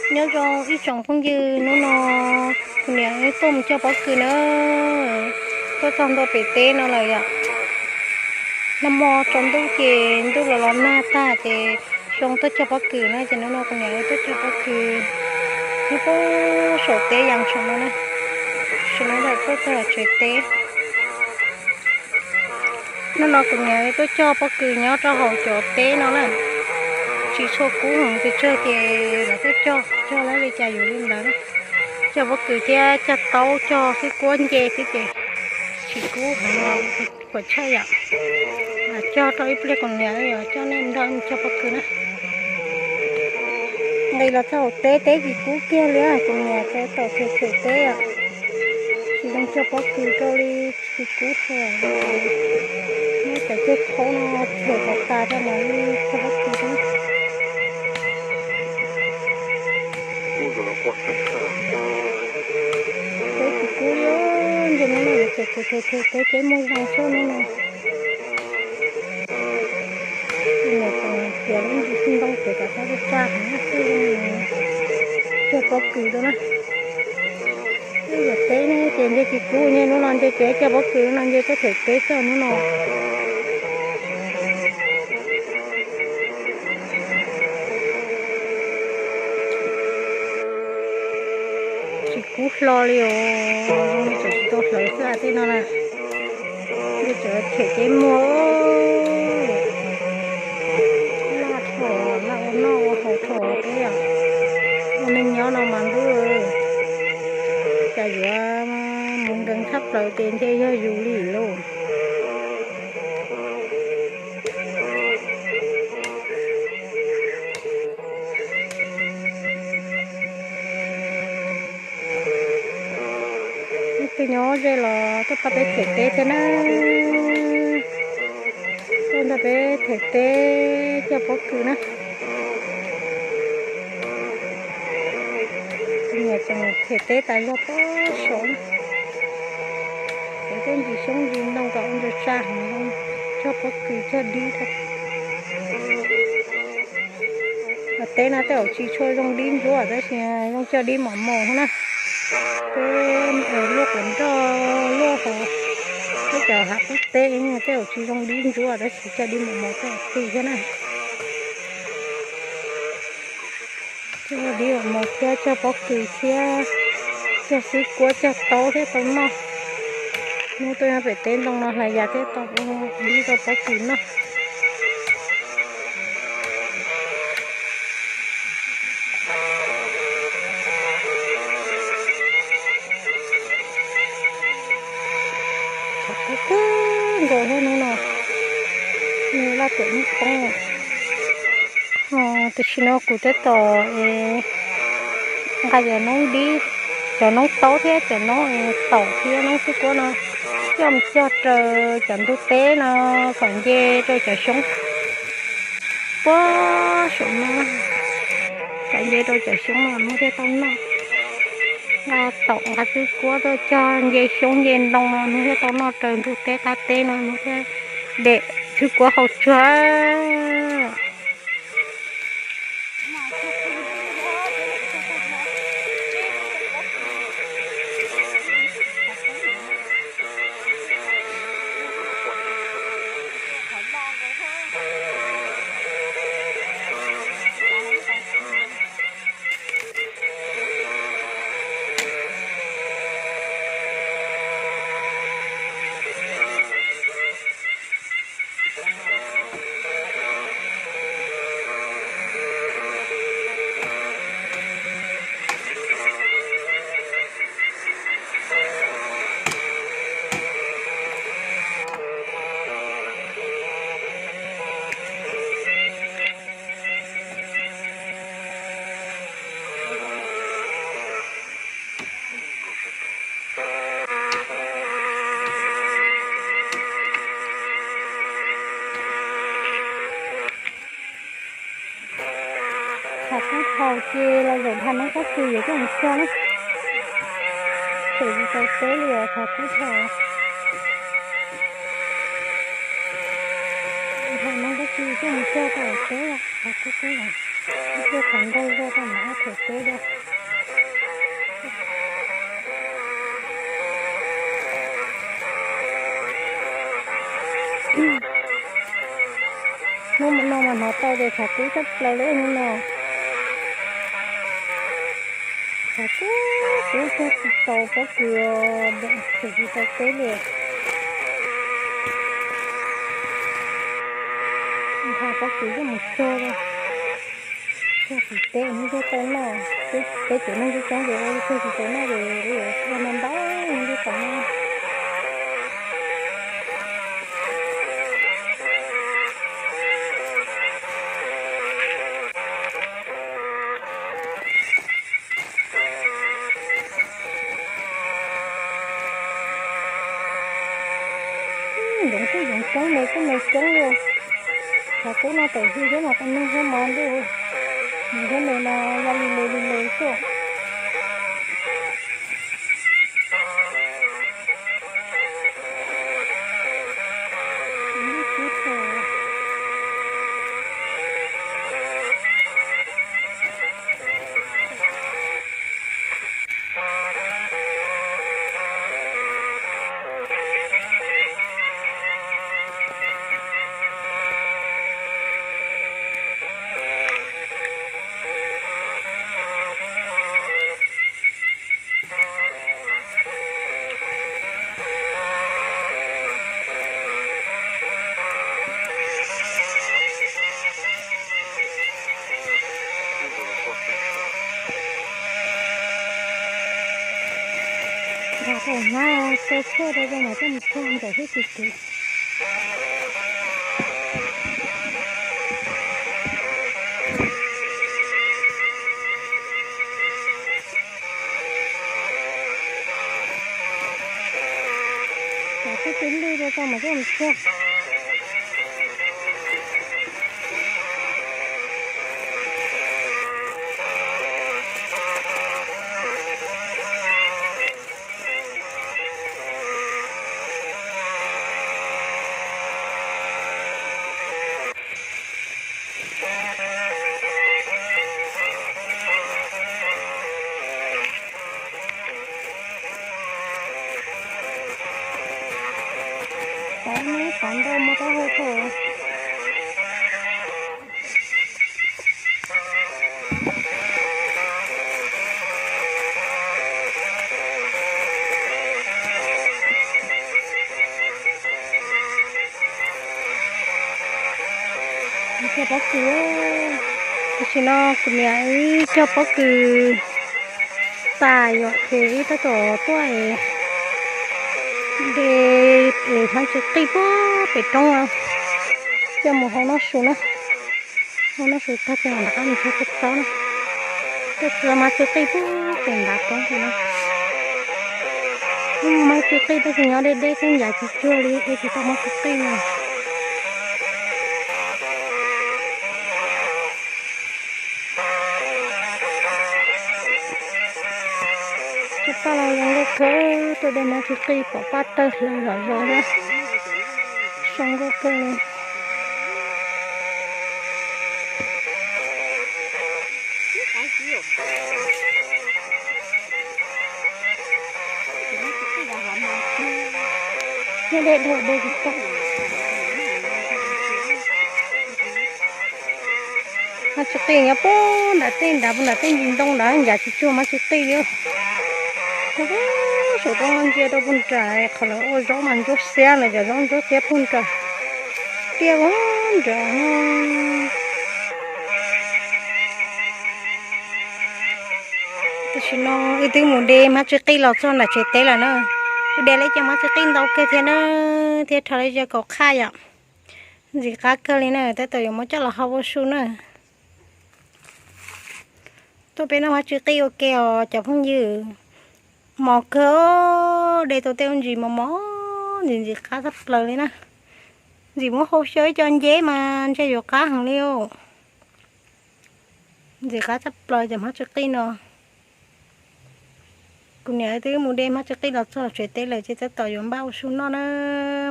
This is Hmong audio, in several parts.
Nyob zoo ib tsoom phooj ywg, hnub no kuv niam wb tuaj mus cog pob kws na, tuaj txog ntua pem teb no lawm yom. Nag hmo tsaus ntuj ces ntuj los los nag tag ces zoo tuaj cog pob kws na, ces hnub no kuv niam wb tuaj cog pob kws nyob puag saum teb yas saum no na, saum no tuaj txog tsev teb. Hnub no kuv niam wb tuaj cog pob kws nyob rau hauv cov teb no na, tsis tshua kub heev pes tsawg ces lawv tuaj cog, cog lawv li cas yuav li ntawd na. Cog pob kws thiab cog taub cog xwb kuab nce xwb ces tsis kub heev, puas tshaj yam. Cog rau ib pliag kuv niam wb yuav coj nej nrog wb mus cog pob kws na. Nqis los txog hauv teb, teb tsis kub kiag li, kuv niam tau them them teb os, tsis zoo cog pob kws rau li, tsis kub heev. Nyob cov ceg khaub no them tas tas rau mam li cog pob kws na. Teb tsis kub li, ntshe hnub no yuav them them them teb, teb muaj zoo xwb hnub no. Kuv niam tseem tiav lub ntsis xi ntoo ces kom txhob tsaj heev xwb, cog pob kws rau na. Tej yam teb ne ces ntshe tsis kub, ntshe hnub no ntshe tsis cog pob kws no, ntshe tuaj them teb xwb hnub no. Tsis kub hlo li os, zoo li tseem tsis tau hlawv xwb tej no na. Ntshe tseem them teb muag, laj dhau, laj ua noj ua haus dhau peb os. Ua neeg nyob no mas ntuj, cas yuav mus nkees tshaj plaws ces ntshe yog yus li lauj. Leej twg nyob ze los tuaj pab peb them teb thiab na. Tuaj nrog peb them teb cog pob kws na. Kuv niam tseem them teb tas zog pob saud na. Cov tej ntsis xyoob ntsis ntoo kom ua ntsa tsa heev, cog pob kws cog dib rau. Teb no tej zaum tsis tshua zoo dib ntsuab tab sis zoo cog dib mos mos na. Peb luaj quav nroj luaj hauv peb cov hav qub teb tej zaum tsis zoo dib ntsuab tab sis cog dib mos mos tej zaum qis thiab na. Cog dib mos mos thiab cog pob kws thiab cog xwb kuab cog taub thiab tau noj. Hnub tuaj nyob pem teb ntoo no hlais yas thiab tau dib tau pob kws noj. Tshav kub kawg nkaus thiab hnub no, nws laj tuam nij poob. Tam sim no kuv tab tom nqa cov noob dib, cov noob taub thiab cov noob taum thiab noob xwb kuab no coj mus cog raws cov ntug teb no kom nce rau cov xyoob puag saum no, kom nce rau cov xyoob no hnub thiaj tau noj. Nqa taum nqa xwb kuab tuaj cog nce xyoob nce ntoo no hnub thiaj tau noj raws ntug teb qab teb no hnub thiaj de xwb kuab hau tsuag. Tshav kub dhau ces los zaum dhos noob pob kws yuav coj mus cog na. Tseem tsis tau teb li os, tshav kub dhau. Dhos noob pob kws coj mus cog rau hauv teb, tshav kub kub os. Ib pliag thaum ntag zog tau mam ob them teb dua. Hnub no mas hnov tau tias tshav kub tshaj plaws li hnub no. Tshav kub kub tag tsis tau pob kws, tseem tsis tau teb li. Nqa pob kws coj mus cog, cog tsis teb hnub twg tau noj. Peb cov neeg coob coob ces ua tsis tau noj ces ua ntau ntau hnub twg tau noj. Zoov kuj zoov coob, me kuj me coob li. Tshav kub no tam sim thiab mas neeg thiab mov ntuj, nws thiab me mas ya li le li le xwb. Nqa tau hnab tau tshuaj rau rau mas coj mus tshuaj ntawm thiab tus tus. Cov twb twb lwj rau tau mas coj mus tshuaj. Pov neb pov ntau mus rau hauv thaum. Cog pob kws, tam sim no kuv niam wb cog pob kws tas yom, ces wb tab tom tuaj de es hmab tsis qij puag pem roob, coj mus hau noj su na. Hau noj su tag ces mam rov qab mus tshuab txob na. Coj txog hmab tsis qij puag pem nram roob no. Hmab tsis qij tab sis nyob deb deb xwb ncav tsis cuag li es tsis tau hmab tsis qij no. Cov paj los zoo nkauj kawg, tuaj de hmab tsis qij pom paj tawg hlaws zom zaws thiab. Zoo nkauj kawg li. Nyob deb dhau de tsis tau. Hmab tsis qij nyob puag nram tej nrad, puag nram tej ntsis ntoo nrad ncav tsis cuag hmab tsis qij li. Saum roob ntsia rau puag nram qhov lawv ua zaub mas ntsuab xiab, lawv cov zaub ntsuab xiab puag nram, tiaj puag nram. Tam sim no wb twb mus de hmab tsis qij los txog nram tsev teb lawm na. Wb de lawv cov hmab tsis qij ntau kawg thiab na, thiab rho lawv cov kaum qhaj yom. Ntxim qab kawg li na, tab tom yuav muab coj los hau ua su na. Tuaj peb noj hmab tsis qij ua ke os cov phooj ywg. Mos kawg, de tau tej ntsis mos mos, ntxim ntxim qab tshaj plaws li na. Ntxim muab hau xyaw ib co nceb mas ntshe yuav qab heev li os. Ntxim qab tshaj plaws cov hmab tsis qij no. Kuv niam twb mus de hmab tsis qij los txog tsev teb lawm ces tab tom yuav npaj ua su noj na,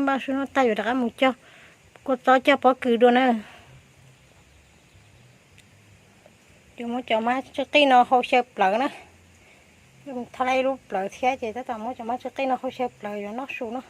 npaj ua su noj tag yuav rov qab mus cog kua txob cog pob kws dua na. Yuav muab cov mab tsw qij no hau xyaw plawv na. Thauj lawm ib lub plawv thiab ces tab tom muab cov mab tsw qij no hau xyaw plawv yuav noj su no.